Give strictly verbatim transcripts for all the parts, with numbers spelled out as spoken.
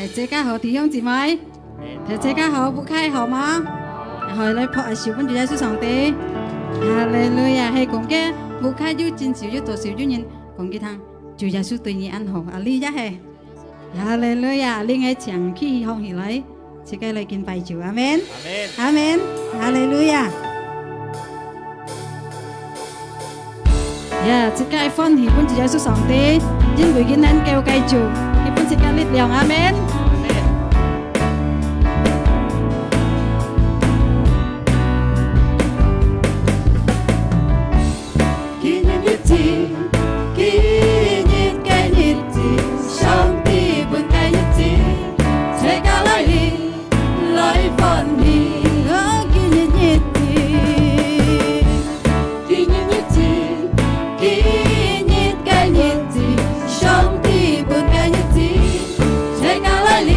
大家好，弟兄姊妹，大家好，屋下好嗎？好，來拍手分主耶穌上帝。哈利路亞！係講个屋下有真愁，有多愁，有人講佢聽，主耶穌對你恁好，啊，你也係。哈利路亞！你愛請企䟘起來，自家來敬拜主，阿門。阿門。阿門。哈利路亞！呀，自家歡喜分主耶穌上帝，因為佢能夠解救，佢分自家力量。阿門。今日日子，今日个日子，上帝分个日子，自家來臨。 來歡喜，哦，今日日子，今日日子，今日个日子，上帝分个日子，自家來臨，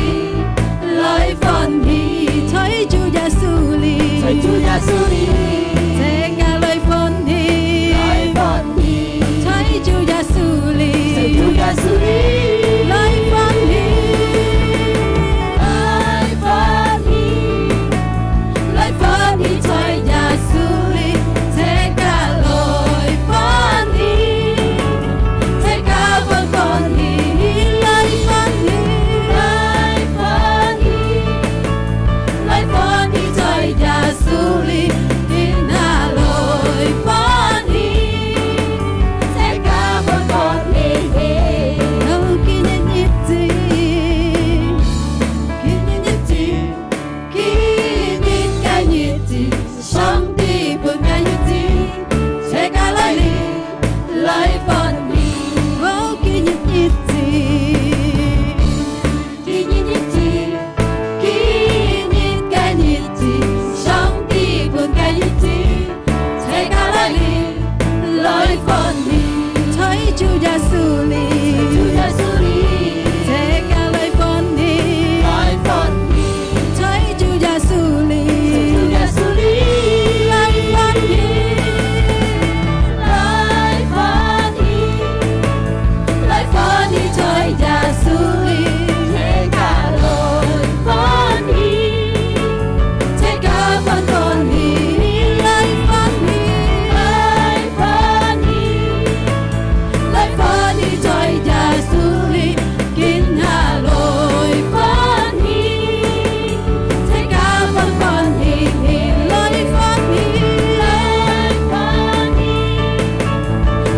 來歡喜，在主耶穌裡，在主耶穌裡，自家來歡喜，來歡喜，在主耶穌裡，在主耶穌裡，來歡喜。 來歡喜，來歡喜在耶穌裡，自家來歡喜，自家歡歡喜，來歡喜，來歡喜，來歡喜在耶穌裡，今下來歡喜，自家歡歡喜喜。哦，今日日子， 今日日子，今日个日子，上帝分个日子，自家來臨，來歡喜。哦，今日日子，今日日子，今日个日子，上帝分个日子， 自家來臨，來歡喜，在主耶穌裡，在主耶穌裡，自家來歡喜，來歡喜，在主耶穌裡，在主耶穌裡，來歡喜，來歡喜。 來歡喜在耶穌裡，自家來歡喜，自家歡歡喜，來歡喜，來歡喜，來歡喜在耶穌裡，今下來歡喜。 自家歡歡喜喜來歡喜，來歡喜，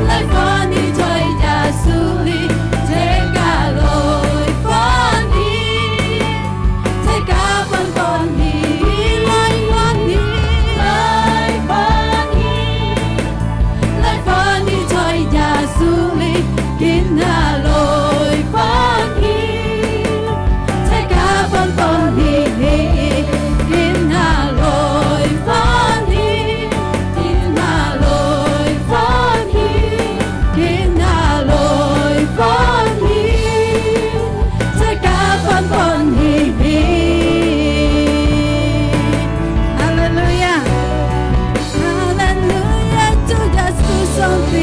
來歡喜在耶穌裡，自家來歡喜。自家歡歡喜喜來歡喜，來歡喜，來歡喜在耶穌裡，今下來歡喜。 自家歡歡喜喜，今下來歡喜，今下來歡喜，今下來歡喜，自家歡歡喜喜。哈利路亞！ 哈利路亞，主耶穌上帝！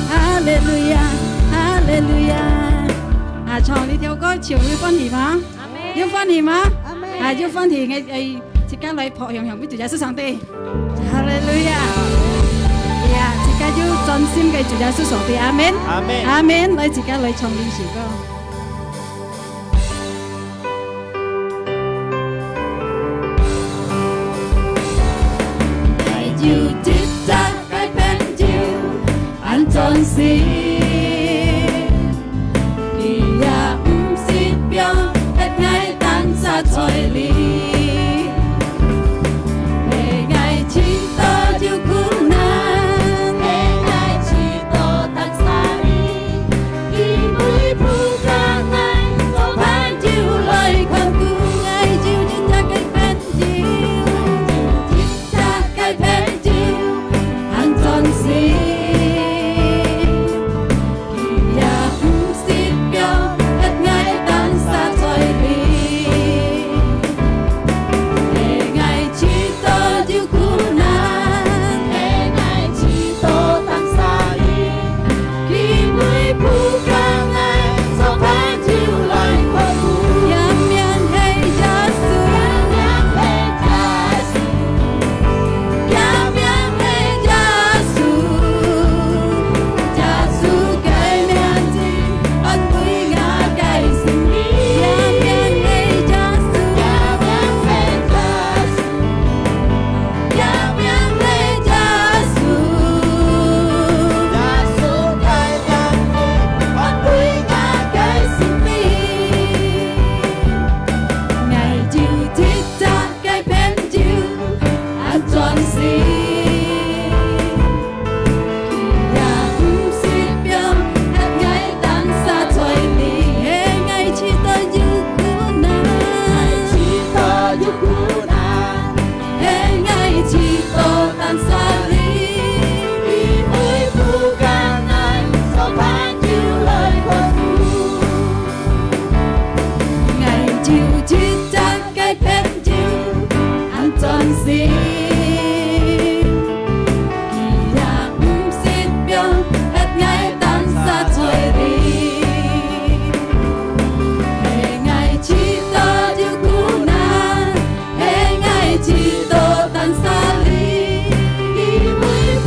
哈利路亞，哈利路亞！啊，唱這條歌，唱有歡喜嗎？阿門。有歡喜嗎？阿門。啊，有歡喜，𠊎，𠊎，自家來拍響響，分主耶穌上帝。哈利路亞！呀，自家有專心个主耶穌上帝，阿門。阿門。阿門。來，自家來唱這首歌。 𠊎有一隻个朋友，恁專心，佢也毋識放忒𠊎單儕在裡。係𠊎試著有困難，係𠊎試著逐儕裡，佢會扶著𠊎，做伴友來看顧𠊎，有一隻个朋友，有一隻个朋友，恁專心，佢也毋識放忒𠊎單儕在裡。有一隻个朋友恁專心，佢也毋識放忒𠊎單儕在裡。係𠊎試著有苦難，係𠊎試著單儕裡，佢會扶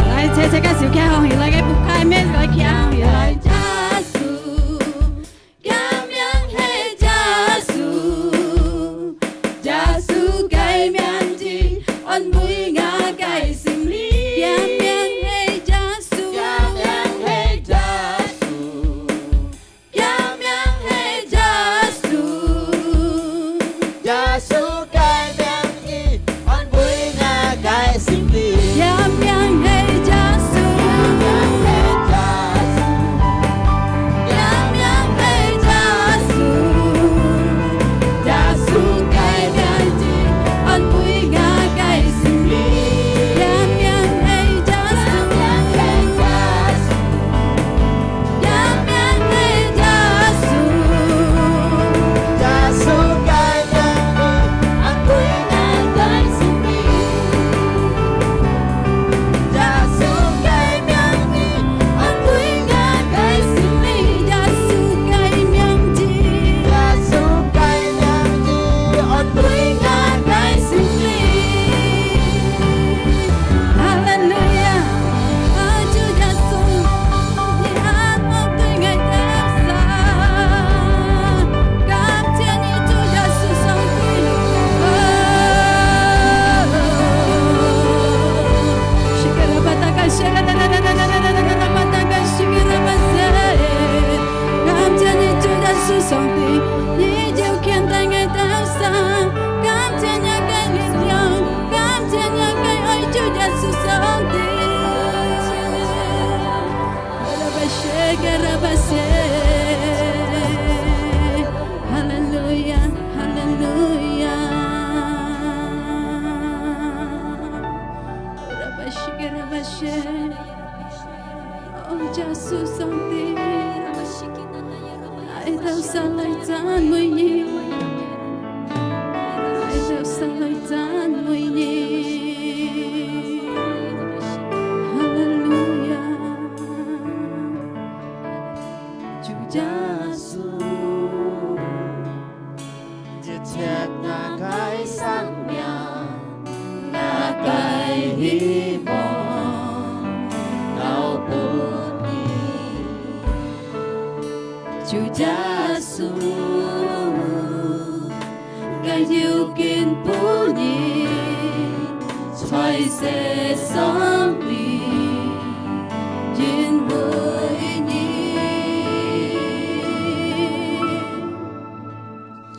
來，齊齊个手擎䟘起來，个步開面來擎䟘起來。耶穌，耶穌，耶穌个名字安慰𠊎个心靈。耶穌，耶穌， 耶穌个名字安慰𠊎个心靈。耶穌，耶穌，耶穌，耶穌，耶穌，耶穌个名字安慰𠊎个心靈。耶穌，耶穌，耶穌， 哈利路亞！啊，主耶穌，你恁好對𠊎兜儕，感謝你，主耶穌上帝。啊，感謝你，主耶穌上帝，你有牽帶𠊎兜儕，感謝你个力量。 感謝你个愛，主耶穌上帝。哈利路亞，哈利路亞。哦，耶穌上帝，𠊎兜儕來讚美你。 𠊎兜儕來讚美你。哈利路亞。主耶穌，一切𠊎个生命，𠊎个希望，交分你。 主耶穌，𠊎有根本你，在世上你，因為你。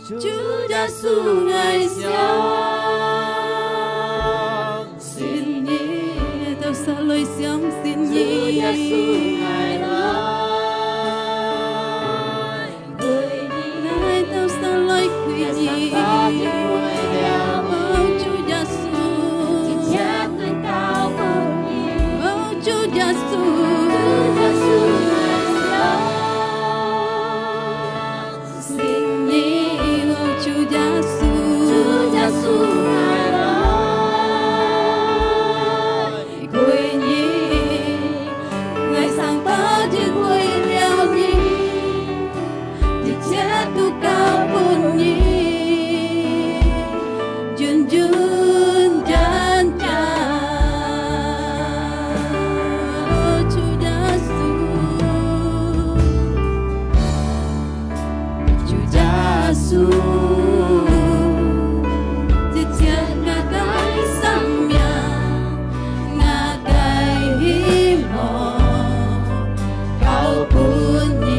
主耶穌，𠊎相信你。𠊎兜儕來相信你。主耶穌，𠊎來。 歸你。𠊎兜儕來歸你。𠊎儕來歸了。哦，主耶穌。一切來交分你。哦，主耶穌。主耶穌，𠊎相信你。哦，主耶穌。主耶穌，𠊎來。 歸你，𠊎生到只為了你，一切都交分你，真真正正，主耶穌。 主耶穌，一切𠊎个生命，𠊎个希望，交分你。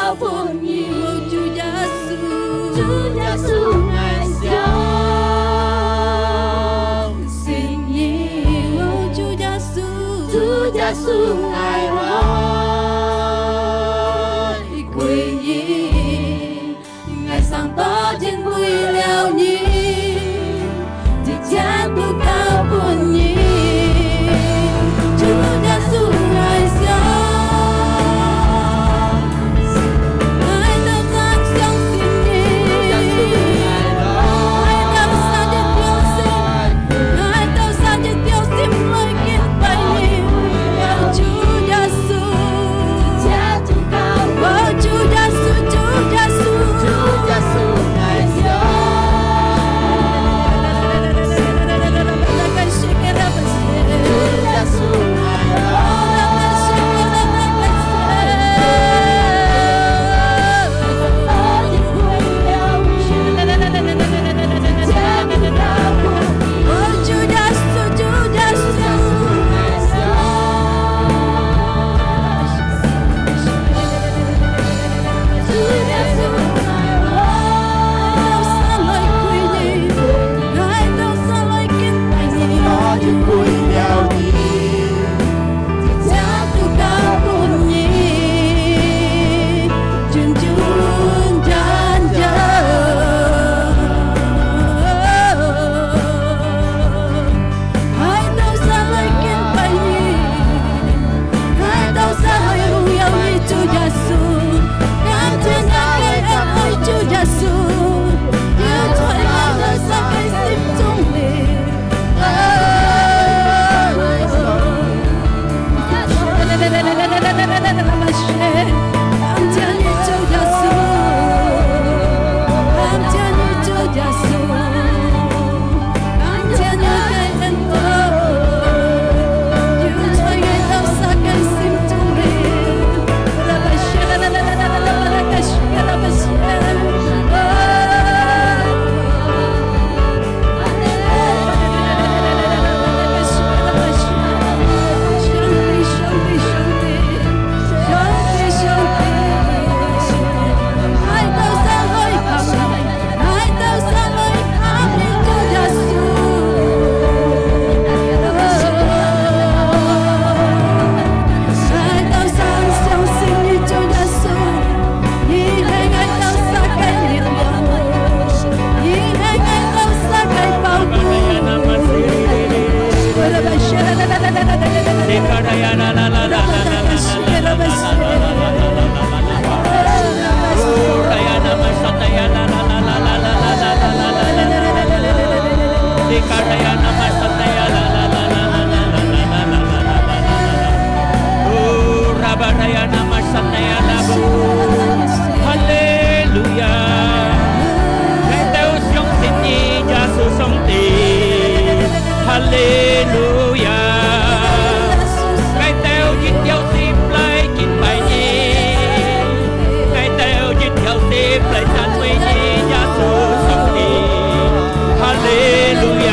交分你。主耶穌，主耶穌，𠊎相信你。主耶穌，主耶穌，𠊎來歸你。 𠊎生到因為了你，一切都交分你。主耶穌，𠊎相信，𠊎兜正相信你。𠊎兜儕一條心，𠊎兜儕一條心來敬拜你。主耶穌。 哦，主耶穌，主耶穌，主耶穌，哦，主耶穌，主耶穌。 𠊎兜儕來敬拜你，𠊎兜儕來榮耀你，主耶穌。感謝你个恩惠，主耶穌，有在𠊎兜儕个心中裡。感謝你，主耶穌，感謝你，主耶穌。 哈利路亞！𠊎兜相信你，耶穌上帝。哈利路亞！𠊎兜一條心來敬拜你，𠊎兜一條心來讚美你，耶穌上帝。哈利路亞！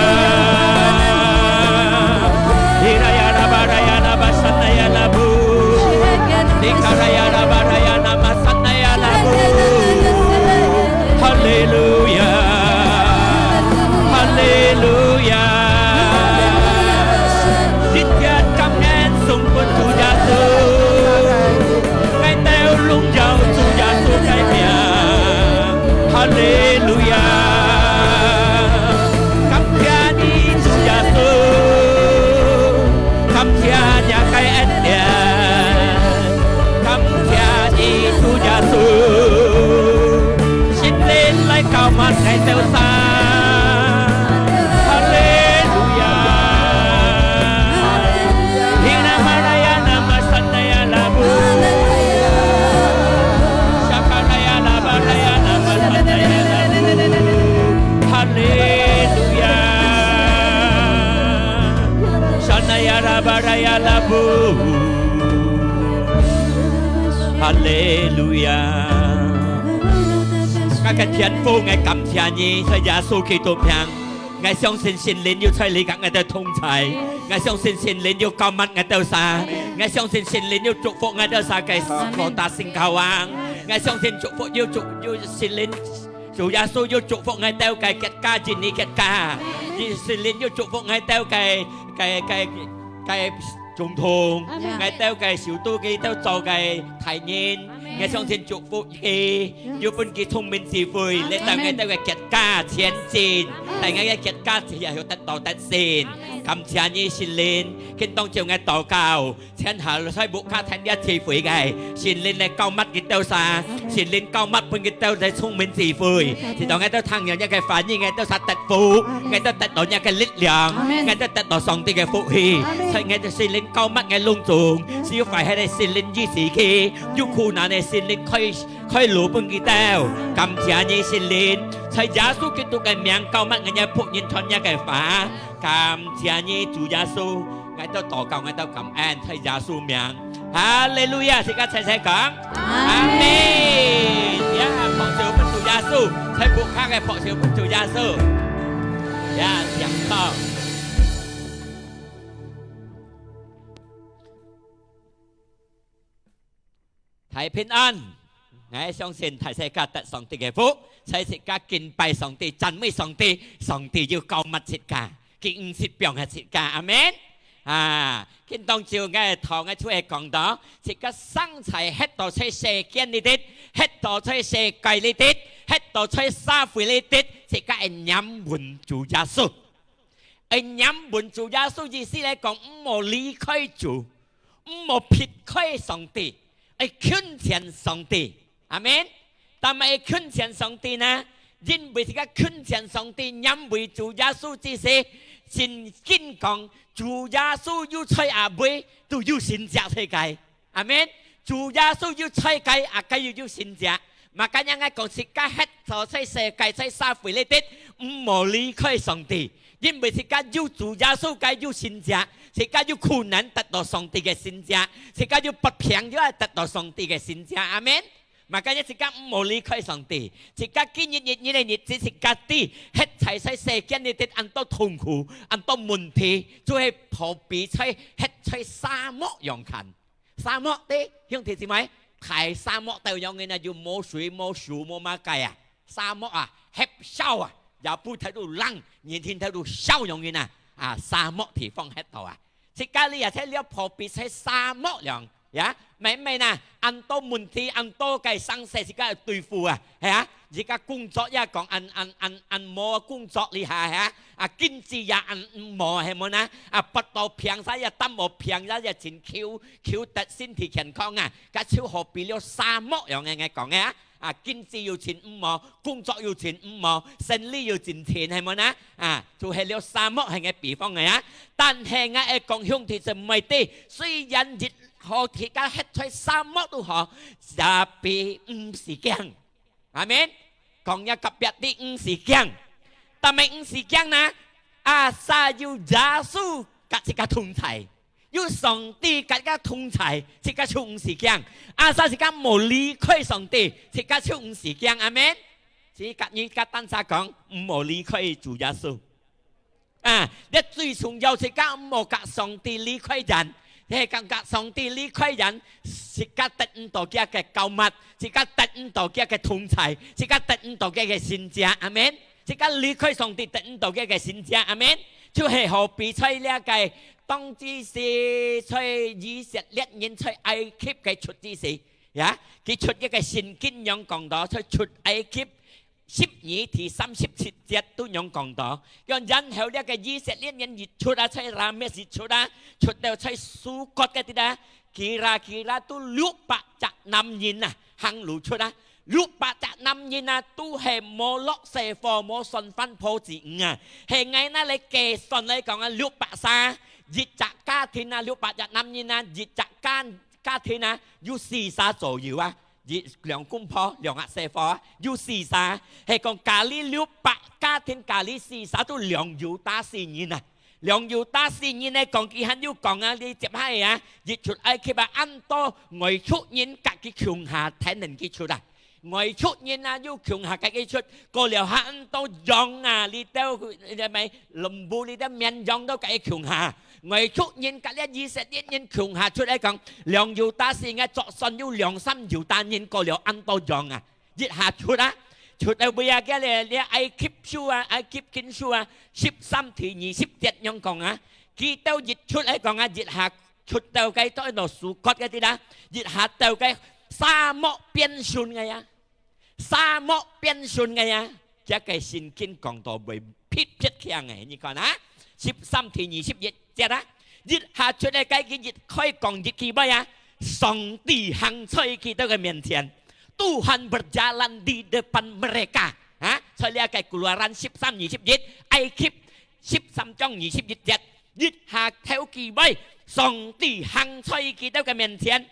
哈利路亞！哈利路亞！一切感恩送分主耶穌，𠊎兜榮耀主耶穌个名。哈利路亞！感謝你，主耶穌，感謝你个恩典。 感謝你，主耶穌，聖靈來膏抹𠊎兜儕。哈利路亞！哈利路亞！ 哈利路亞！𠊎个天父，𠊎感謝你，在耶穌基督名，𠊎相信聖靈有在這个𠊎兜同在，𠊎相信聖靈有膏抹𠊎兜儕，𠊎相信聖靈有祝福𠊎兜儕个所搭聖教會。𠊎相信祝福，有祝，有聖靈，主耶穌有祝福𠊎兜个國家，印尼國家。聖靈有祝福𠊎兜个，个，个，个總統，阿們。𠊎兜个首都，佢兜做个大人。阿們。𠊎相信祝福佢，有分佢聰明智慧，阿們。來帶𠊎兜个國家前進，阿們。帶𠊎个國家也有得到得勝。阿們。感謝你，聖靈，今當晝𠊎禱告， 天下在屋下聽這聚會个，聖靈來膏抹佢兜儕，聖靈膏抹分佢兜儕聰明智慧。直到𠊎兜聽了這个話語，𠊎兜儕得福，𠊎兜得到這个力量，𠊎兜得到上帝个福氣。所以𠊎兜聖靈膏抹𠊎攏總，使有壞个聖靈醫治佢，有苦難个聖靈開，開路分佢兜。感謝你，聖靈，在耶穌基督个名膏抹𠊎个僕人傳這个話。感謝你，主耶穌。 𠊎兜禱告，𠊎兜感恩，在耶穌名。哈利路亞！自家齊齊講，阿們。呀，拍手分主耶穌，在屋下个拍手分主耶穌。呀，上到。大平安。𠊎相信大自家得上帝个福，在自家敬拜上帝、讚美上帝，上帝有膏抹自家，佢毋識放下自家。阿們。啊，今當晝𠊎頭𠊎就係講到，自家生在歇到在世間裡底，歇到在世界裡底，歇到在社會裡底，自家愛黏穩主耶穌。愛黏穩主耶穌意思來講，毋好離開主。 毋好撇開上帝，愛近前上帝。阿們。做麼个愛近前上帝呢？因為自家近前上帝，黏穩主耶穌之時，聖經講，主耶穌有在哪位，都有神蹟在該。阿們。主耶穌有在該，哪个又有神蹟。 Makanya𠊎講，自家歇到在世界、在社會裡底，毋好離開上帝。因為自家有主耶穌，該有神蹟；自家有苦難，得到上帝个神蹟；自家有不平，又愛得到上帝个神蹟。阿們。Makanya自家毋好離開上帝。自家今日日日个日子，自家知，歇在在世間裡底，恁多痛苦，恁多問題，就係好比在歇在沙漠樣看。 沙漠的，兄弟姊妹，大沙漠都樣个呢，有無水、無樹、無麼个啊。沙漠啊，翕燒啊，也不睇到冷，熱天睇到燒樣个呢。啊，沙漠地方歇到啊。自家這也在了破壁在沙漠樣，呀，明明啊，恁多問題，恁多个生死，自家要對付啊，係啊。自家工作也講恁，恁，恁，恁無工作厲害，係啊。啊，經濟也恁無，係無呢？啊，不到病啥也，擔無病啥也，真求 求得身體健康啊，該就好比了沙漠樣个，𠊎講个啊。啊，經濟又真毋好，工作又真毋好，生理又真差，係無呢？啊，就係了沙漠係个比方个啊。但係𠊎愛講兄弟姊妹弟，雖然日好，自家歇在沙漠都好，tapi毋使驚。阿們。講若隔壁知，毋使驚。做麼个毋使驚呢？Asal有耶穌佮自家同在。 有上帝佮自家同在，自家就毋使驚。Asal自家無離開上帝，自家就毋使驚。阿們。自家，你佮單儕講，毋好離開主耶穌。啊，這最重要，自家毋好佮上帝離開遠。係講佮上帝離開遠，自家得毋到佢个膏抹，自家得毋到佢个同在，自家得毋到佢个神蹟。阿們。自家離開上帝，得毋到佢个神蹟。阿們。就係好比在這个 當之時在以色列人在埃及个出之時，呀，佢出一个聖經樣講到，在出埃及十二第三十七節都樣講到，然後這个以色列人一出啊，在拉密一出啊，出到在蘇國个地啊，kira-kira都六百隻男人啊，行路出啊，六百隻男人啊，都係無落細貨，無算飯泡子魚啊，係𠊎拿來計算來講啊，六百儕 一隻家庭啊，六百隻男人啊，一隻家，家庭啊，有四儕左右啊，一，兩公婆，兩隻細貨啊，有四儕。係講加裡六百家庭，加裡四儕都兩猶大四人啊。兩猶大四人呢，講佢還有講啊，你接下啊，一出埃及啊，恁多外族人佮佢共下，跈等佢出啊。外族人啊，又共下个一出，過了下恁多羊啊，這兜，這麼，lembu這兜綿羊都个共下。外族人甲這以色列人共下出來講，兩猶大四个作戰有兩三猶大人過了恁多羊啊，一下出啊，出到尾啊，个咧，這埃及手啊，埃及經書啊，十三第二十節樣講啊，佢兜一出來講啊，一下出到个到到Sukot个地啦，一下到个沙漠邊脣个呀。 沙漠邊脣个呀，這个聖經講到會撇撇強个，你看啊，十三第二十一節啊，一下出來个佢一開講一句話啊，上帝行在佢兜个面前，Tuhan berjalan di depan mereka，啊，在這个Keluaran十三二十一，埃及十三章二十一節，一下頭句話，上帝行在佢兜个面前。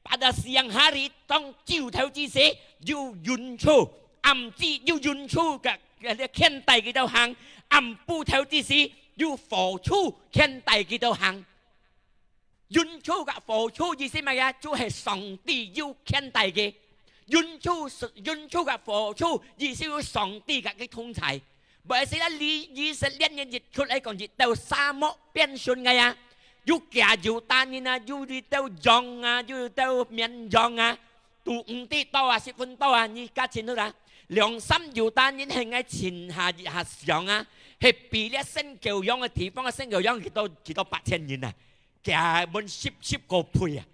Pada siang hari，當晝頭之時，有雲柱，暗之有雲柱个，个牽帶佢兜行；暗晡頭之時，有火柱牽帶佢兜行。雲柱甲火柱意思麼个啊？就係上帝有牽帶佢。雲柱，雲柱甲火柱意思有上帝甲佢同在。 Berarti啦，以，以色列人一出來講，一到沙漠邊脣个呀，有幾啊猶大人啊，有一兜羊啊，有一兜綿羊啊，都毋知到啊，十分到啊，你加清楚啦。兩三猶大人係𠊎尋下一下想啊，係比這山狗羊个地方个山狗羊幾多，幾多八千人啊，幾啊，滿十，十個倍啊。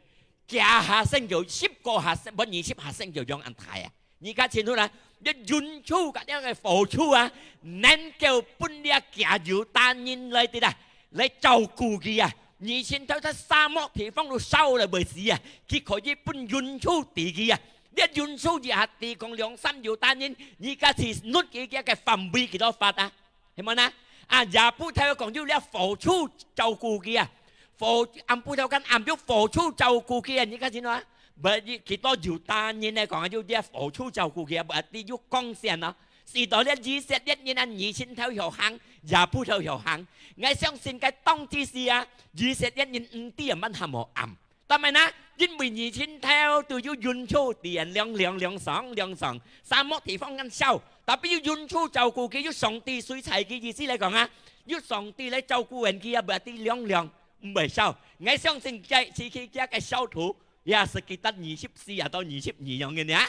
幾下山狗，十個下山，分二十下山狗樣恁大啊！你看清楚啦，這雲柱甲這个火柱啊，能夠分這幾啊猶大人來的啦，來照顧佢啊。二千頭在沙漠地方都燒了會死啊，佢可以分雲柱抵佢啊。這雲柱一下抵講兩三猶大人，你看是搦佢个範圍幾多闊啊？ 係無呢？啊，夜晡頭講有這火柱照顧佢啊，火，暗晡頭間暗有火柱照顧佢啊，你看清楚啊？Berarti幾多猶大人來講啊，有這火柱照顧佢啊，berarti有貢獻啊。使到這以色列人啊，二千頭曉行，夜晡頭曉行。𠊎相信該當其時啊，以色列人毋知啊，滿下無暗。 但係呢，因為二千頭都有雲柱，天涼涼，涼爽涼爽，沙漠地方恁燒，tapi有雲柱照顧佢，有上帝隨在佢，意思來講啊，有上帝來照顧人佢啊，berarti涼涼，毋會燒。𠊎相信該時期佢个燒度，也係sekitar二十四啊到二十二樣个呢。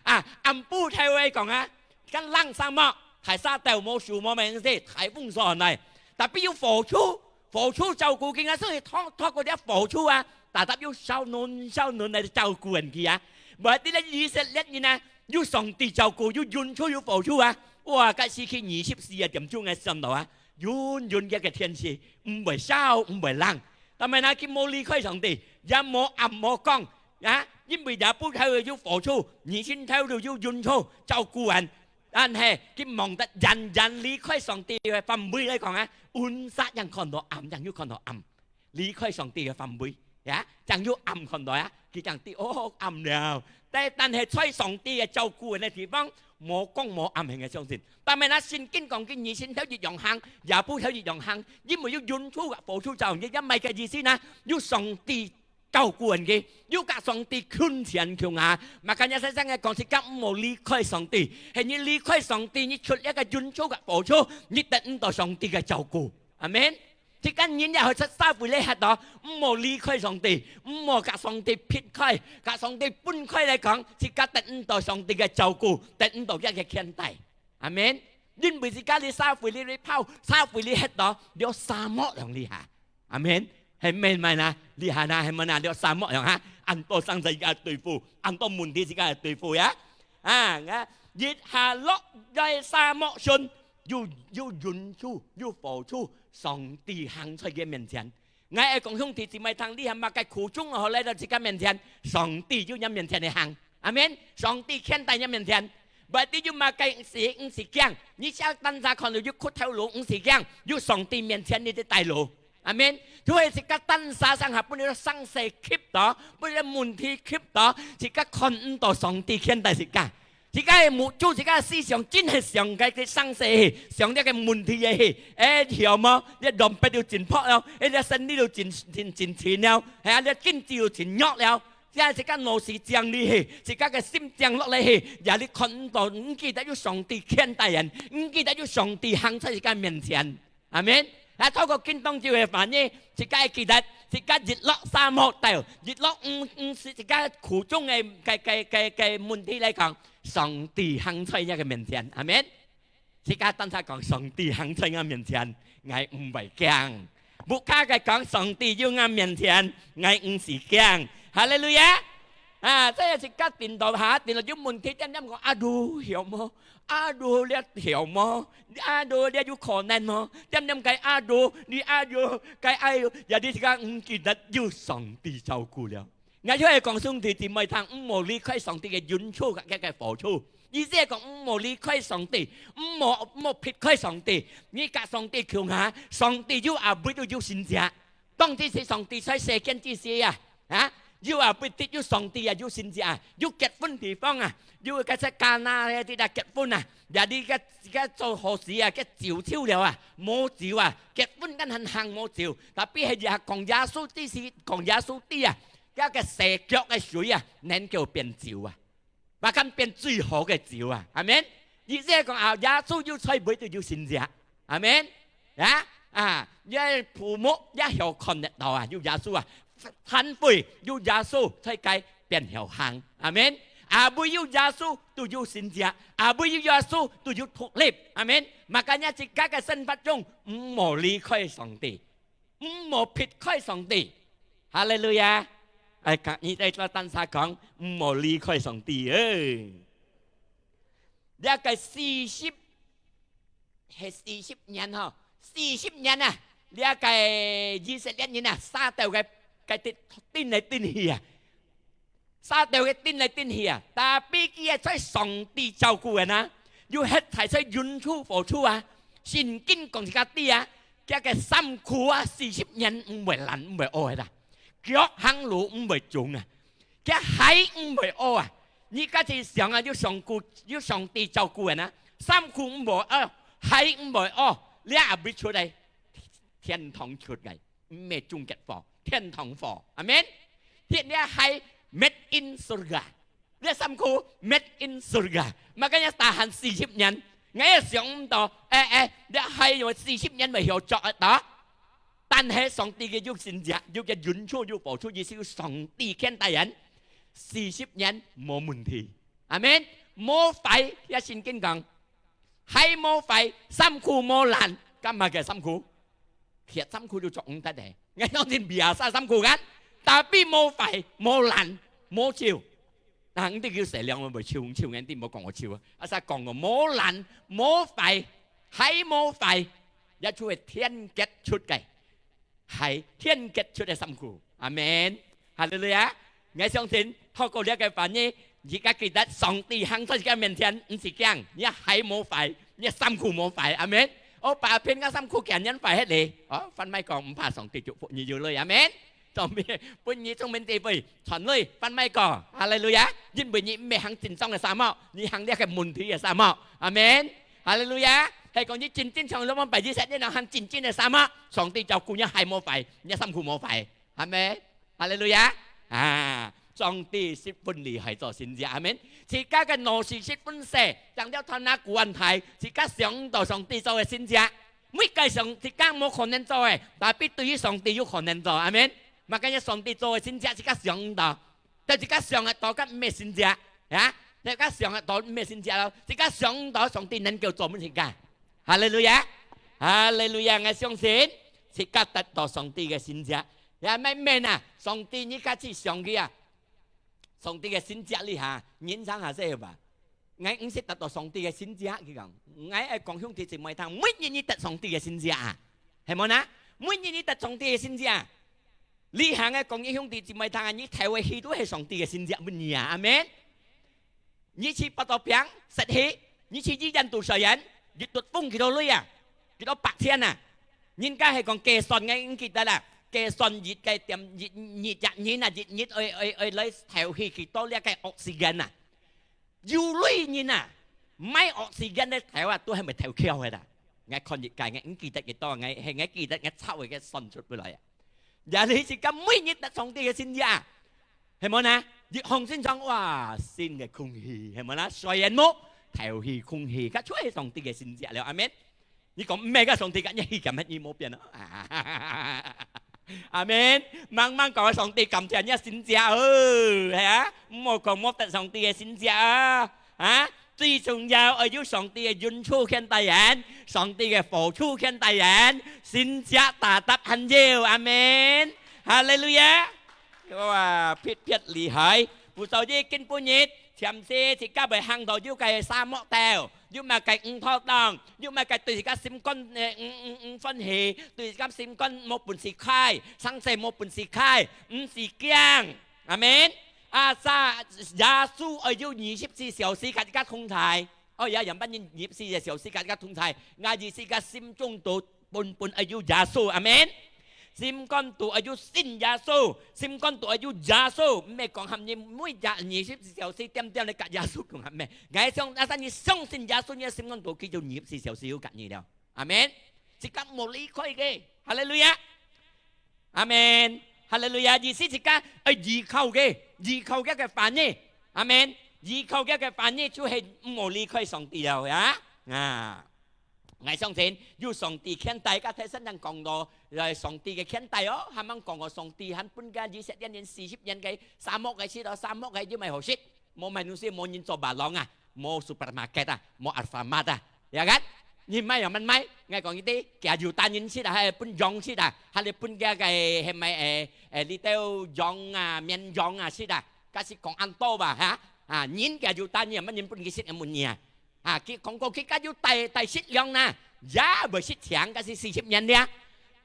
啊，暗晡頭來講啊， 間冷沙漠，大沙豆無樹無名事，大風雪來。Tapi有火柱，火柱照顧佢啊，所以透，透過這火柱啊，tetap有燒暖，燒暖來照顧人佢啊。Berarti這以色列人啊，有上帝照顧，有雲柱，有火柱啊。哇，該時期二十四啊點鐘个上到啊，遠遠个个天氣，毋會燒，毋會冷。Tapi呢，佢無離開上帝，也無暗無光， 啊，因為夜晡頭有火柱，二千頭就有雲柱照顧人，但係佢望得遠遠離開上帝个範圍來講啊，暗煞正看到暗，正有看到暗，離開上帝个範圍，呀，正有暗看到啊，佢正知，哦，暗了。但，但係在上帝个照顧人个地方，無光無暗，𠊎相信。Tapi呢，聖經講佢二千頭一樣行，夜晡頭一樣行，因為有雲柱甲火柱照，也，也毋係个意思呢，有上帝 照顧人佢，有甲上帝近前共下。Makanya先生个講，自家毋好離開上帝，係你離開上帝，你出一个雲柱甲火柱，你得毋到上帝个照顧。阿門。自家人也會出社會咧，歇到，毋好離開上帝，毋好甲上帝撇開，甲上帝分開來講，自家得毋到上帝个照顧，得毋到佢个牽帶。阿門。因為自家你社會你，你跑，社會你歇到，了沙漠樣哩下。 阿門。係毋係嘛？這下啊，係無啊？這沙漠樣哈，恁多生事自家對付，恁多問題自家對付呀。啊，啊，一下落在沙漠上，有，有雲柱，有火柱，上帝行在佢面前。𠊎愛講兄弟姊妹聽，你還麼个苦衷好來到自家面前，上帝就在面前个行。阿門。上帝牽帶在面前。Berarti有麼个事毋使驚，你只要單儕看到有窟頭路毋使驚，有上帝面前你个帶路。 阿門。就係自家單儕上下分你个生事吸到，分你个問題吸到，自家看毋到上帝牽帶自家。自家个目珠，自家个思想，真係想該个生事去，想這个問題个去。哎，曉無？這dompet又真薄了，哎，這生理又真，真，真淺了，哎呀，這經濟又真弱了。這自家腦屎靜落去，自家个心靜落來去，也你看毋到，毋記得有上帝牽帶人，毋記得有上帝行在自家面前。阿門。啊，透過今當晝个話語，自家會記得，自家日落沙漠到，日落毋，毋係自家苦衷个，个，个，个，个問題來講，上帝行在你个面前。阿門。自家單單講，上帝行在𠊎面前，𠊎毋會驚。屋下个講，上帝有𠊎面前，𠊎毋使驚。哈利路亞！啊，這也係自家頂到下，頂到有問題，點點講，阿杜曉無？阿杜這曉無？阿杜這有可能無？點點講阿杜，你阿杜，該阿杜，也你自家毋記得有上帝照顧了。 𠊎就係講，兄弟姊妹聽，毋好離開上帝个恩典佮个福氣。意思係講，毋好離開上帝，毋好，毋好撇開上帝。你佮上帝共下，上帝有阿會都有神蹟。當時係上帝在世間之時啊，啊，有阿會得有上帝啊，有神蹟啊，有結婚地方啊，有該隻迦拿个地帶結婚啊，也你个，个做好事啊，个酒酒了啊，無酒啊，結婚跟很行無酒，tapi係也講耶穌之時，講耶穌知啊， 該个蛇腳个水啊，能夠變酒啊，bahkan變最好个酒啊。阿門。意思係講啊，耶穌有在會都有神蹟。阿門。啊，啊，這父母也曉看得到啊，有耶穌啊，殘廢有耶穌在該變曉行。阿門。阿會有耶穌都有神蹟，阿會有耶穌都有獨立。阿門。Makanya自家个生活中，毋好離開上帝。 毋好撇開上帝。哈利路亞！哎，今日在這單儕講，毋好離開上帝。哎，這个四十，係四十年吼，四十年啊，這个以色列人啊，沙兜个，个頂，頂來頂去啊。 沙兜个頂來頂去啊，tapi佢係在上帝照顧个啊，又歇在在雲柱火柱啊。聖經講自家知啊，佢个衫褲啊，四十年毋會爛，毋會屙个啦，腳行路毋會腫啊，佢鞋毋會屙啊。你家己想啊，有上顧，有上帝照顧个啊，衫褲毋會屙，鞋毋會屙，這也會出來，天堂出來。 毋係中國貨，天堂貨。阿門。這鞋made in surga，這衫褲made in surga，makanya tahan四十年。𠊎也想毋到，哎，哎，這鞋有四十年會曉著得到。但係上帝个有神蹟，有个雲柱，有火柱，意思有上帝牽帶人，四十年無問題。阿門。無壞，這聖經講，鞋無壞，衫褲無爛，幹嘛个衫褲？ Khiat衫褲就著毋得咧。𠊎相信biasa衫褲kan，tapi無壞、無爛、無臭。但你叫洗涼，𠊎會臭，臭，你無講𠊎臭啊。Asal講个無爛、無壞，鞋無壞，也就係天國出个，係天國出个衫褲。阿門。哈利路亞！ 𠊎相信，透過這个話語，自家記得上帝行在自家面前，毋使驚，你鞋無壞，你衫褲無壞，阿門。哦，把別人个衫褲驚人壞忒咧。哦，番麥講，毋怕，上帝祝福你有鐳，阿門。做咩？分你聰明智慧，傳鐳，番麥講，哈利路亞！因為你毋係行正常个沙漠，你行這个問題个沙漠，阿門。哈利路亞！係講你真正像羅馬拜以色列人行真正个沙漠，上帝照顧你鞋無壞，你衫褲無壞。 阿門。哈利路亞！啊，上帝十分厲害做神蹟，阿門。自家个腦屎十分細，像條團那古安台，自家想毋到上帝做个神蹟。每个想自家無可能做个，tapi對於上帝有可能做，阿門。Makanya上帝做个神蹟，自家想毋到。但自家想个到，該毋係神蹟，啊？自家想个到，毋係神蹟咯。自家想毋到上帝能夠做分自家。 哈利路亞！哈利路亞！𠊎相信，自家得到上帝个神蹟。也毋免啊，上帝你家己想佢啊。上帝个神蹟你哈，人生下世吧。𠊎毋識得到上帝个神蹟，佢講。𠊎愛講兄弟姊妹聽，每日你得上帝个神蹟啊，係無呢？每日你得上帝个神蹟啊。你行个講你兄弟姊妹聽啊，你頭个氣都係上帝个神蹟分你啊，阿門。 你去發到病，失去，你去醫院都需要，一度風幾多鐳啊？幾多百千啊？人家係講計算，𠊎毋記得啦。計算一个點，一，一隻人啊，一日愛，愛，愛來投去幾多這个oxygen啊？有鐳人啊，買oxygen个投啊，都係毋係投巧个啦。𠊎看一个，𠊎毋記得幾多，𠊎，𠊎記得𠊎抄个算出來啊。也你自家每日得上帝个神蹟啊。係無呢？一放心上，哇，新个空氣，係無呢？雖然無，透氣空氣，該就係上帝个神蹟了。阿門。你講毋係个，上帝个一氣感，你無變啊。阿門。慢慢講，上帝感謝你个神蹟哦，係啊，毋好講無得上帝个神蹟啊。啊，最重要愛有上帝个恩寵牽帶人，上帝个福氣牽帶人，神蹟大大還有。阿門。哈利路亞。哇，特別厲害！不所以今晡日，暫時自家會行到有个沙漠頭，有麼个毋妥當，有麼个對自家心肝，呃，毋，毋，毋歡喜，對自家心肝無本事開，生死無本事開，毋使驚。阿門。啊，啥，耶穌愛有二十四小時佮自家同在。哦，也，也毋係二十四小時佮自家同在，𠊎意思个心中肚 本本愛有耶穌，阿門。心肝肚愛有信耶穌，心肝肚愛有耶穌，毋係講喊你每日二十四小時點點來佮耶穌講，毋係。𠊎想，但係你相信耶穌，你个心肝肚佢就二十四小時有佮你了，阿門。自家無離開个，哈利路亞，阿門，哈利路亞。意思自家愛依靠个，依靠个个話語，阿門。依靠个个話語就係無離開上帝了呀，啊。 𠊎相信，有上帝牽帶，該頭先人講到，呃，上帝个牽帶哦，還吂講過上帝還分該以色列人四十年个沙漠个時到，沙漠个又無好食，無買東西，無人做馬郎啊，無supermarket啊，無Alfamart啊，ya kan？你買又吂買，𠊎講一啲，佢猶太人食啊，還分羊食啊，還係分該个，係買，誒，誒，裡頭羊啊，綿羊啊食啊，該係講恁多吧，哈？啊，人佢猶太人，乜人分佢食，乜人啊？ 啊，佢講過，佢家有大，大食糧啦，也會食淨，該係四十年了。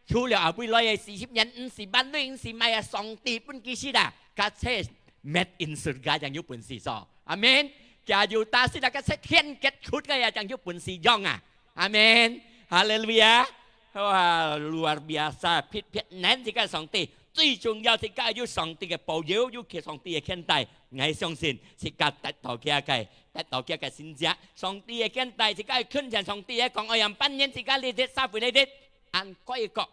除了後尾來个四十年，毋使辦鐳，毋使買啊，上帝分佢食啊，該係made in surga正有本事做。阿門。佢有大食啊，該係天國出个啊，正有本事用啊。阿門。哈利路亞。哇，luar biasa，別，別人自家上帝，最重要自家有上帝个保佑，有佢上帝个牽帶。𠊎相信自家得到佢个 得到佢个神蹟。上帝个牽帶，自家愛近前上帝个講，愛仰般形自家日日社會日日，恁過一個。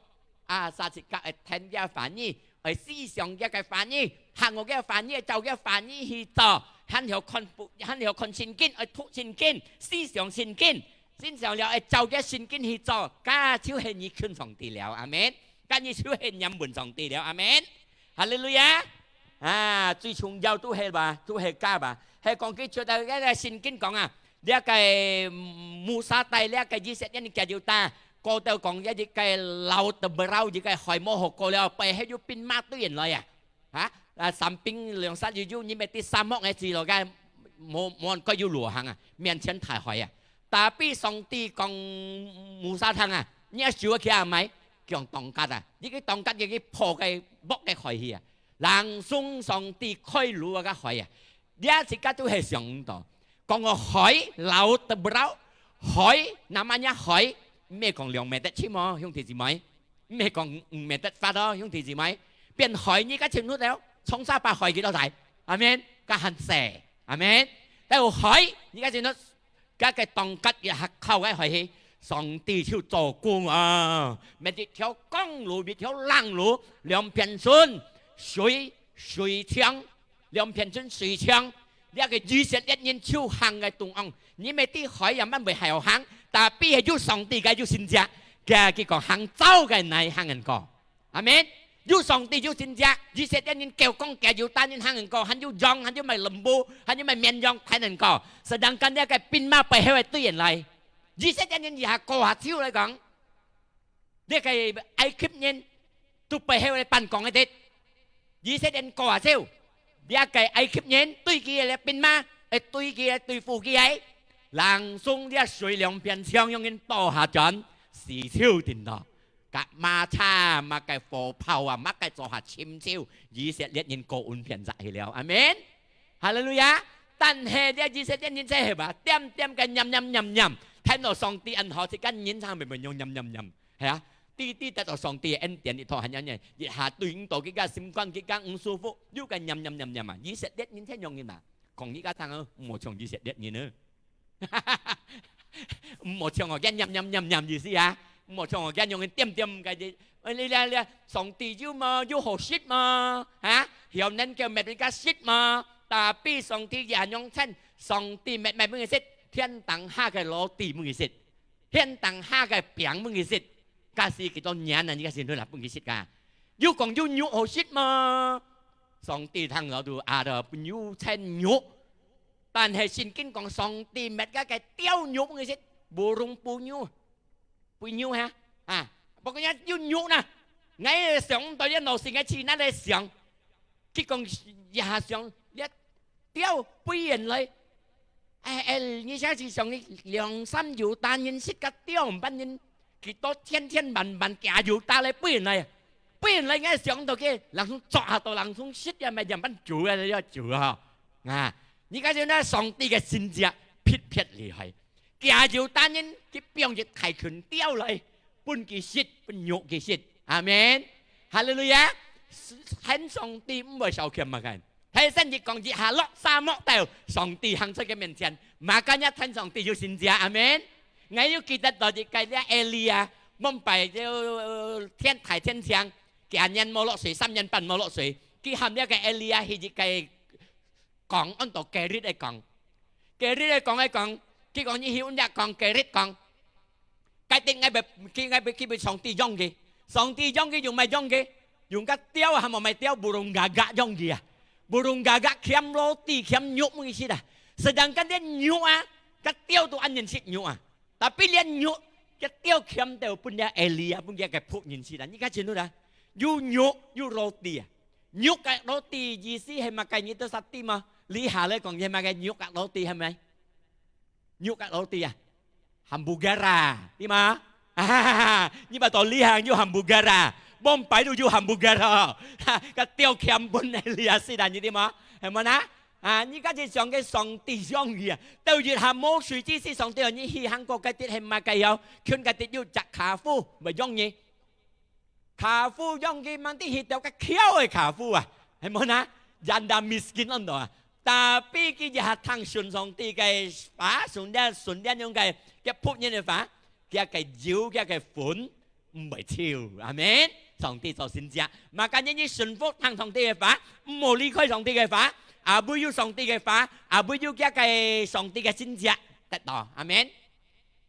啊，啥自家愛聽佢个話語，愛思想佢个話語，行佢个話語，愛照佢个話語去做，還曉看不，還曉看聖經，愛讀聖經，思想聖經，思想了愛照佢个聖經去做，該就係你近上帝了。阿門。該你就係黏穩上帝了。阿門。 哈利路亞！啊，最重要都係吧，都係家吧。係講佢出到該个聖經講啊，這个Musa帶這个以色列人佢就打，過到講一个Laut Teberau，一个海無好過了，背後有兵馬追人來啊。啊，啊，三兵兩三有有，你乜知沙漠个水路个，無，無人過有路行啊，面前大海啊。Tapi上帝講Musa聽啊，你愛守起來咪？ 強當吉啊！你去當吉，你去破个薄个海去啊！Langsung上帝開路啊个海啊！這自家都係想毋到。講个海，Laut Teberau，海，namanya海，毋係講兩米得深哦，兄弟姊妹，毋係講五米得闊哦，兄弟姊妹，變海你个深度了，衝沙把海幾多大？阿門，个還細，阿門。但有海，你个深度 該个當吉一下靠个海去，上帝就做工啊！乜一條光路，一條冷路，兩片村水，水牆，兩片村水牆，這个以色列人就行个中央。你乜知海也吂會曉行，tapi係有上帝个有神蹟，佢，佢講行走个乃行人過。 阿門。有上帝有神蹟，以色列人叫講佢猶太人行人過，還有羊，還有買lembu，還有買綿羊，還能過。Sedangkan這个兵馬背後个追人來，以色列人一下過下手來講，這个埃及人都背後來辦公个的，以色列人過下手，這个埃及人追佢个兵馬，會追佢个，追附佢个，langsung這水兩片牆，用人倒下轉，死手定到。 甲馬車啊，麼个火炮啊，麼个做下尋找，以色列人過穩片煞去了。阿門。哈利路亞。但係這以色列人真係吧，點點个念念念念，聽到上帝恁好，自家人常會會用念念念，係啊。知知得到上帝个恩典，一套還念念，一下對毋到佢个心肝，佢个毋舒服，又个念念念念啊。以色列人真容易嘛，講你个聽啊，毋好像以色列人啊。 毋好像我个念念念念意思啊，毋好像我个用个點點个字，哎，你這，這，上帝有無？有好食無？啊？曉能夠搣分佢食無？Tapi上帝也仰稱，上帝搣，搣分佢食，天頂下个roti分佢食，天頂下个餅分佢食，假使幾多年啊，你个先生啊，分佢食啊？有講有肉好食無？上帝聽了都啊，都分有稱肉。但係聖經講，上帝搣个个鳥肉分佢食，burung punyho。 Punyho ha. Ha. Pokoknya有肉啦。𠊎想毋到這老師个去哪裡想。佢講，也想，這鳥飛遠來。哎，哎，你想是想兩三Yuta人食个鳥，毋捌人幾多千千萬萬幾Yuta來飛遠來。飛遠來，𠊎想到个，langsung捉下到，langsung食啊，乜樣般煮啊，要煮啊。啊，你看現在上帝个神蹟，特別厲害。 幾Yuta人去放一大群鳥來，分佢食，分肉佢食。阿門。哈利路亞。喊上帝毋會小看麼个。大聲一講，一下落沙漠到，上帝行出佢面前，makanya喊上帝有神蹟。阿門。𠊎有記得到一個這Elia，Mumbai就天，大天晴，幾年無落水，三年半無落水，佢喊這個Elia去一個講，安到Kerit个講。Kerit个講个講，佢講你去安隻講，Kerit講。該定𠊎會，佢，𠊎會，佢會上帝用佢。上帝用佢用麼用佢？用个鳥啊，還無麼鳥，burung gagak用佢啊。Burung gagak欠roti，欠肉分佢食啊。Sedangkan這肉啊，該鳥都恁樣食肉啊。Tapi這肉，該鳥欠到分這Elia，分佢个僕人食啊。你看清楚啦，有肉，有roti啊。肉个roti意思係麼个？你都識知嘛？這下來講係麼个？肉个roti係咪？肉个roti啊，hamburger啊，知嘛？啊，你把到這下有hamburger啊，Mumbai都有hamburger哦。哈，該鳥欠分Elia食啊，你知嘛？係無啊？啊，你家己想个上帝用佢啊，到一下無水之時，上帝你去行過該地係麼个喲？近該地有隻kafir，會用你。 Kafir用佢，吂知去到个橋个kafir啊，係無啊？Janda miskin安到啊。Tapi佢一下聽順上帝个話，順，順用个，个僕人个話，佢个油，佢个粉，毋會臭。阿門。上帝做神蹟。Makanya你順服聽上帝个話，毋好離開上帝个話。Apa有上帝个話，apa有佢个上帝个神蹟，得到。阿門。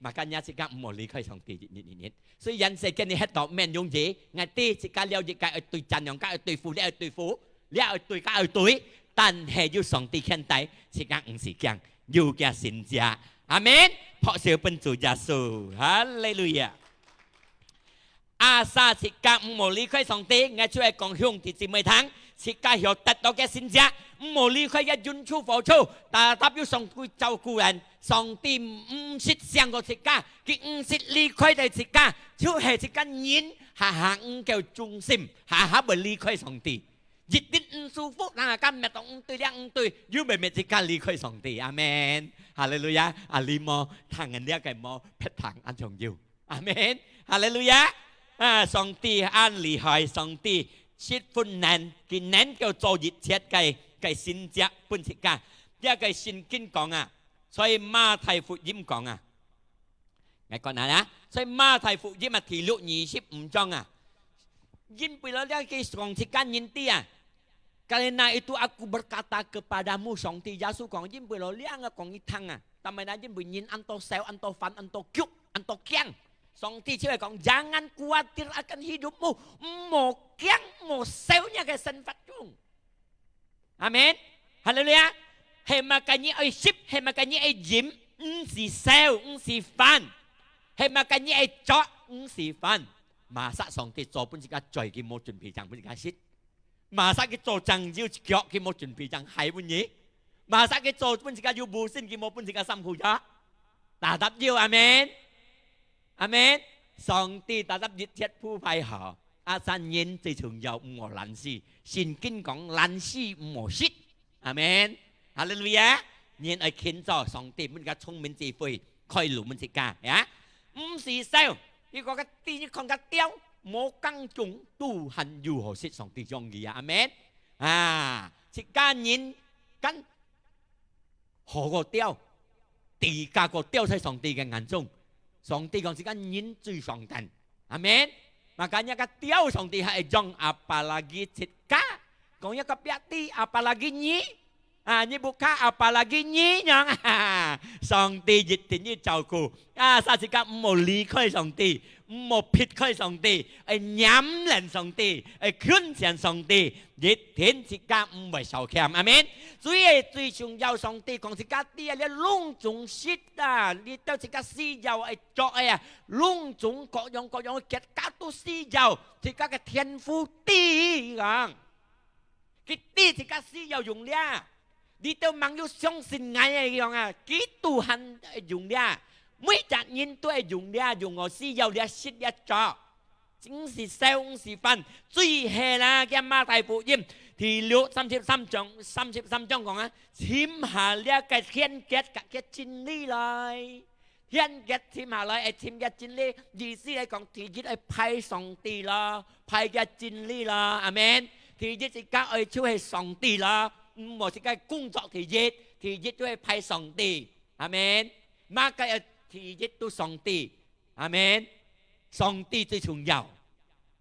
Makanya自家毋好離開上帝，日日日日。雖然世間你歇到面容易，𠊎知自家了，自家愛對戰，自家愛對付，這愛對付，這愛對，該愛對，但係有上帝牽帶，自家毋使驚，有佢神蹟。阿門。拍手分主耶穌，哈利路亞。 Asal自家毋好離開上帝，𠊎就愛講兄弟姊妹聽，自家曉得到个神蹟，毋好離開个雲柱火柱，tetap有上帝照顧人。上帝毋識放過自家，佢毋識離開了自家，就係自家人下下毋夠忠心，下下會離開上帝。一定毋舒服，人家搣到毋對，這毋對，又會搣自家離開上帝。阿門。哈利路亞。啊，你無聽人這个無，別聽恁重要。 阿門。哈利路亞。啊，上帝恁厲害，上帝十分能，佢能夠做一切个，个神蹟分自家。這个聖經講啊，在馬太福音講啊，𠊎講啊，在馬太福音啊，第六二十五章啊，因為了這个講自家人知啊，Karena itu aku berkata kepadamu，上帝耶穌講，因為了這个講你聽啊，但係呢，因為人恁多愁，恁多煩，恁多急，恁多驚。上帝就會講，jangan khawatir akan hidupmu，毋好驚，毋好愁你个生活中。阿門。哈利路亞。係麼个你愛食，係麼个你愛飲，毋使愁，毋使煩。係麼个你愛著，毋使煩。Masa上帝做分自家嘴，佢無準備正分自家食。 Masa佢做正有一腳，佢無準備正鞋分你？Masa佢做分自家有布身，佢無分自家衫褲著？Tetap有，阿門。阿門。上帝tetap一切鋪排好，asal人最重要，毋好懶尸。聖經講，懶尸毋好食。阿門。哈利路亞。人愛勤做，上帝分自家聰明智慧，開路分自家，呀。 毋使愁，佢講个第一看个鳥，無耕種都還有好食，上帝中意啊，阿門。啊，自家人跟好過鳥，自家過鳥在上帝个眼中，上帝講自家人最上等，阿門。Makanya kadau上帝還會用apalagi自家，講一個別地，apalagi你，啊，你屋下apalagi你樣啊，上帝一定要照顧。啊，所以自家毋好離開上帝，毋好撇開上帝，愛黏連上帝，愛近前上帝，一定自家毋會少欠。阿門。所以最重要，上帝講自家知啊，你攏總識啊，你兜自家需要愛做个啊，攏總各樣各樣个國家都需要，自家个天父知講。 佢知自家需要用這，你兜吂有相信𠊎个樣啊，佢都還用這，每隻人都會用這，用我需要這，食這著，毋使愁，毋使煩，最後啦，佢馬太福音第六，三十三章，三十三章講啊，尋下這个天國佮佢真理來。 天國尋下來，愛尋佢真理，意思來講，第一愛拜上帝咯，拜佢真理咯，阿門。第一自家愛就係上帝咯，毋好自家工作第一，第一就係拜上帝，阿門。麼个愛第一都上帝，阿門。上帝最重要。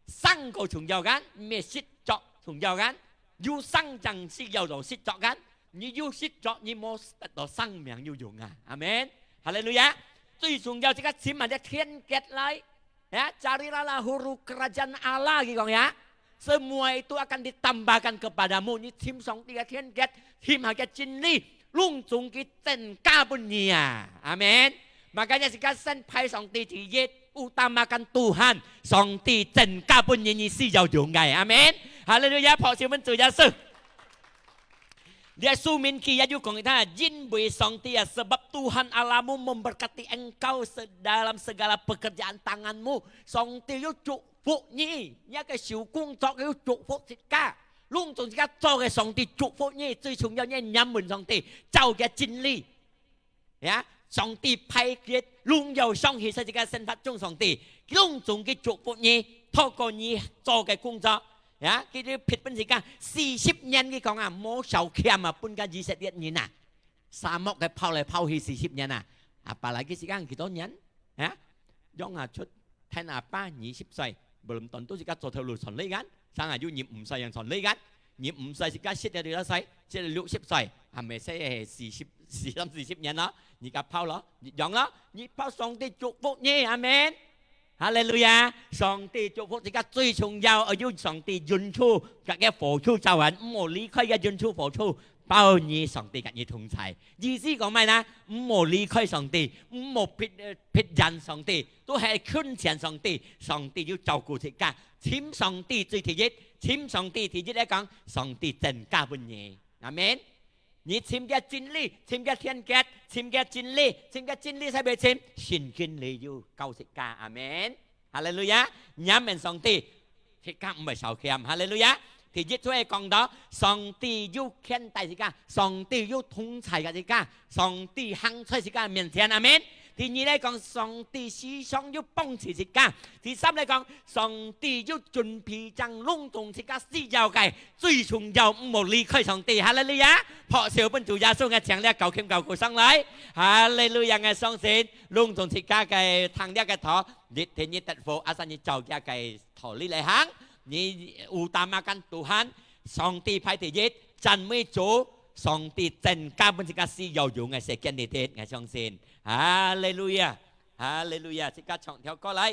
生个重要kan，毋係食著重要kan。有生正需要到食著kan，你有食著，你無得到生命有用啊。阿門。哈利路亞。最重要，自家尋下這天國來。Ya, carilah dahulu kerajaan Allah，佢講ya。Semua itu akan ditambahkan kepadamu。你尋上帝个天國，尋下个真理， 攏總佢增加分你啊。阿門。Makanya自家先拜上帝第一，utamakan Tuhan，上帝增加分你，你需要用个。阿門。哈利路亞，拍手分主耶穌。這申命記也有講佢，因為上帝啊，sebab Tuhan Allahmu memberkati engkau se-，dalam segala pekerjaan tanganmu。上帝有祝 福你，你个手工作有祝福自家。攏總自家做个，上帝祝福你，最重要你黏穩上帝，照佢真理。Ya，上帝派佢榮耀上去在自家生活中，上帝攏總佢祝福你，透過你做个工作。Ya，佢就撇分自家四十年，佢講啊，無少欠啊，分个以色列人啊。沙漠个跑來跑去四十年啊，apalagi自家幾多年？ Ha？Yang啊出，天啊爸二十歲，belum tentu自家做頭路賺鐳kan，生啊有二五歲樣賺鐳kan，二五歲自家食了幾多歲？食了六十歲，還未使係四十，四三四十年咯，你个跑咯，你樣咯，你跑上帝祝福你，阿門。哈利路亞！上帝祝福自家最重要，愛有上帝恩賜，佮个福氣照完，毋好離開个恩賜福氣，包你上帝佮你同在。意思講麼呢？毋好離開上帝，毋好撇，呃，撇遠上帝。 都係近前上帝，上帝有照顧自家。尋上帝最第一，尋上帝第一來講，上帝增加分你。阿門。你尋个真理，尋个天國，尋个真理，尋个真理在哪尋？聖經裡有教自家。阿門。哈利路亞。黏穩上帝，自家毋會少欠。哈利路亞。第一就係講到，上帝有牽帶自家，上帝有同在个自家，上帝行在自家面前。阿門。 第二來講，上帝時常有幫助自家。第三來講，上帝有準備正攏總自家需要个，最重要毋好離開上帝。哈利路亞！拍手分主耶穌，𠊎請這高興高舉上來。哈利路亞！𠊎相信，攏總自家个聽這个道，你第一得福，asal你照佢个道理來行，你utamakan Tuhan，上帝排第一，讚美主，上帝增加分自家需要用个時間裡底，𠊎相信。 哈利路亞，哈利路亞！自家唱條歌來。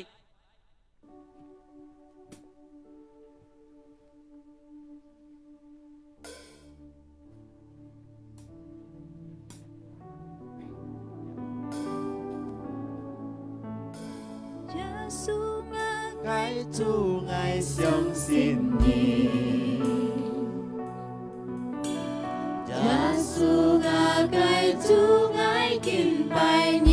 耶穌啊，𠊎主，𠊎相信你。耶穌啊，𠊎主，𠊎敬拜你。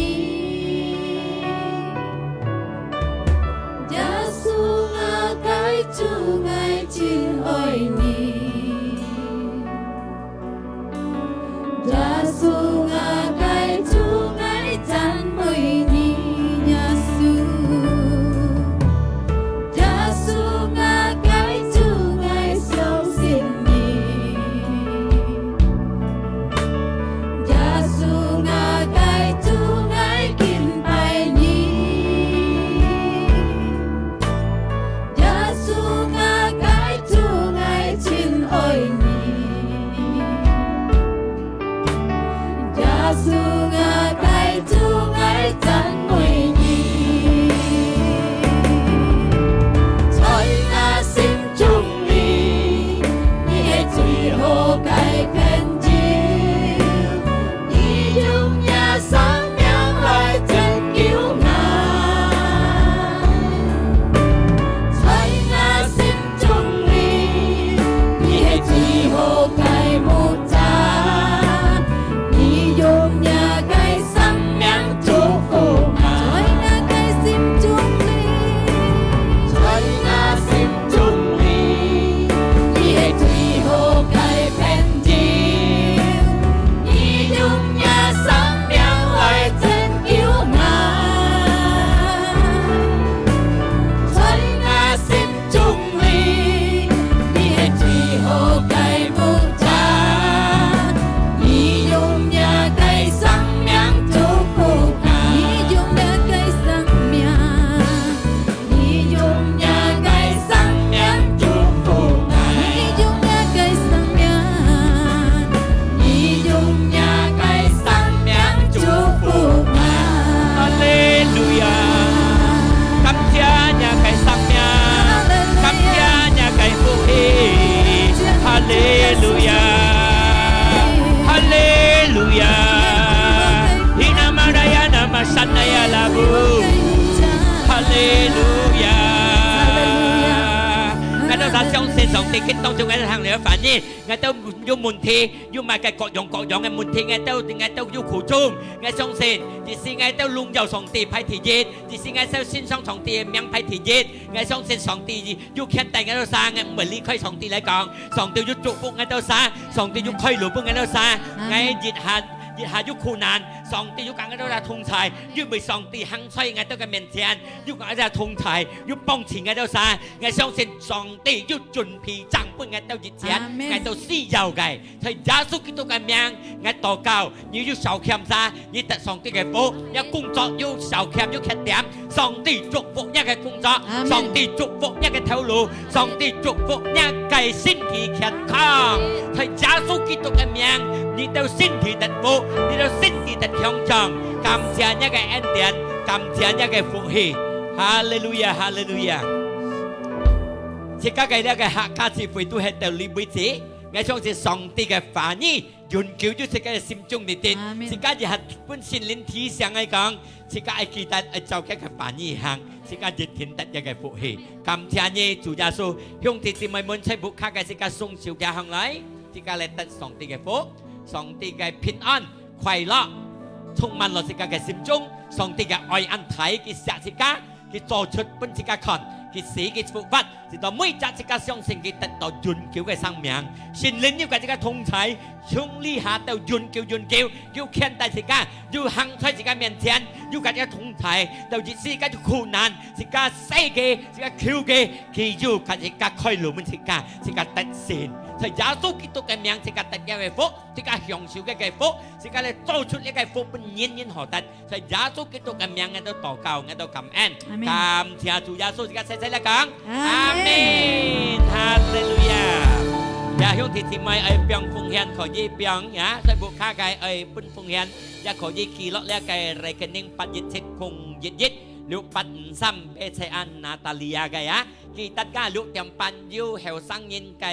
耶穌啊，𠊎主，𠊎真愛你。 耶穌啊，𠊎主，𠊎讚美你，耶穌。耶穌啊，𠊎主，𠊎相信你。耶穌啊，𠊎主，𠊎敬拜你。主啊，𠊎主，𠊎讚美你。在𠊎心中裡，你係最好个朋友，你用你生命來拯救𠊎。在𠊎心中裡，你係最好个牧者。 你用若个生命祝福𠊎。在若个心中裡，在若心中裡，你係最好个朋友。你用若生命來拯救𠊎。在若心 中裡，你係最好个牧者。你用若个生命祝福𠊎。你用若个生命，你用若个生命祝福𠊎。你用若个生命， 你用若个生命祝福𠊎。哈利路亞！感謝若个生命，感謝若个福氣。哈利路亞！哈利路亞！Hina maraya nama sanaya labu。哈利路亞！𠊎兜儕相信上帝，佢當中𠊎兜聽了反應，𠊎兜 有問題，有麼个各樣各樣个問題，𠊎兜，𠊎兜有苦衷。𠊎相信，即使𠊎兜榮耀上帝排第一，即使𠊎兜信上上帝个名排第一，𠊎相信上帝有牽帶𠊎兜儕，𠊎毋會離開上帝來講。上帝有祝福𠊎兜儕，上帝有開路分𠊎兜儕。阿們。𠊎一下，一下有苦難，上帝有佮𠊎兜儕同在，因為上帝行在𠊎兜个面前，有佮𠊎兜同在，有幫助𠊎兜儕。𠊎相信上帝有準備正分𠊎兜一切，阿們。𠊎兜需要个。 在耶穌基督个名，𠊎禱告，你有小欠儕，你得上帝个福，若工作有小欠有缺點，上帝祝福若个工作，阿們。上帝祝福若个頭路，上帝祝福若个身體健康。在耶穌基督个名，你兜身體得福，你兜身體得強壯，感謝若个恩典，感謝若个福氣。哈利路亞，哈利路亞。自家个這个客家聚會都係到這為止。 𠊎相信上帝个話語永久就在自家个心中裡底。阿們。自家一下分聖靈提醒𠊎講，自家愛記得愛照佢个話語行，自家一定得佢个福氣。感謝你，主耶穌，兄弟姊妹們，在屋下个自家雙手擎䟘來，自家來得上帝个福，上帝个平安、快樂，充滿了自家个心中，上帝个愛恁大，佢惜自家。 佢做出分自家看，佢死，佢復活，使到每隻自家相信佢得到永久个生命。聖靈有佮自家同在，從這下到永久永久，有牽帶自家，有行在自家面前，有佮自家同在。到一時自家有苦難，自家需佢，自家求佢，佢有佮自家開路分自家，自家得勝。在耶穌基督个名，自家得到个福，自家享受个个福，自家來做出這个福分人人好得。 在耶穌基督个名，𠊎兜禱告，𠊎兜感恩。阿們。感謝主耶穌，自家齊齊來講。阿們。阿們。哈利路亞。呀，兄弟姊妹愛放奉獻可以放呀，在屋下个愛分奉獻，也可以記錄這个rekening八一七空一一六八五三，B C A Natalia个呀。記得啊，六點半有後生人个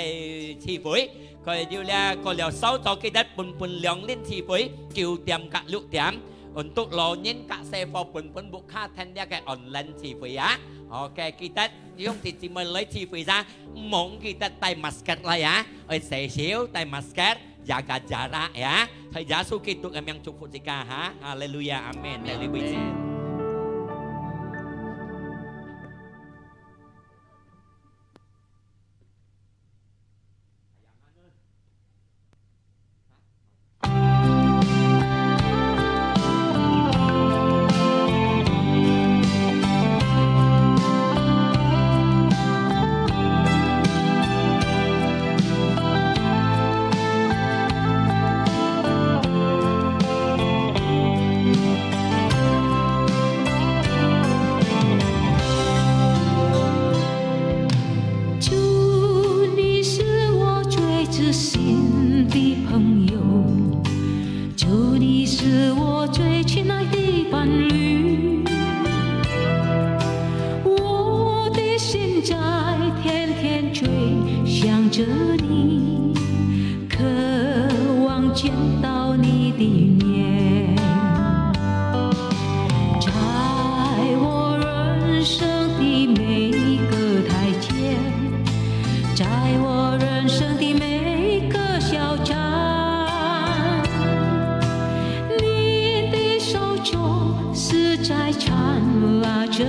聚會，佢有這過了稍早記得分分兩輪聚會，九點佮六點。 Untuk老人佮細伙分分屋下聽這个online聚會啊。OK，記得兄弟姊妹來聚會啊，毋好毋記得帶masker來啊，愛洗手，帶masker，jaga jarak啊。在耶穌基督个名祝福自家哈，哈利路亞，阿們。到這為止。你，渴望见到你的面。在我人生的每一个台阶，在我人生的每一个小站，你的手就是在缠拉着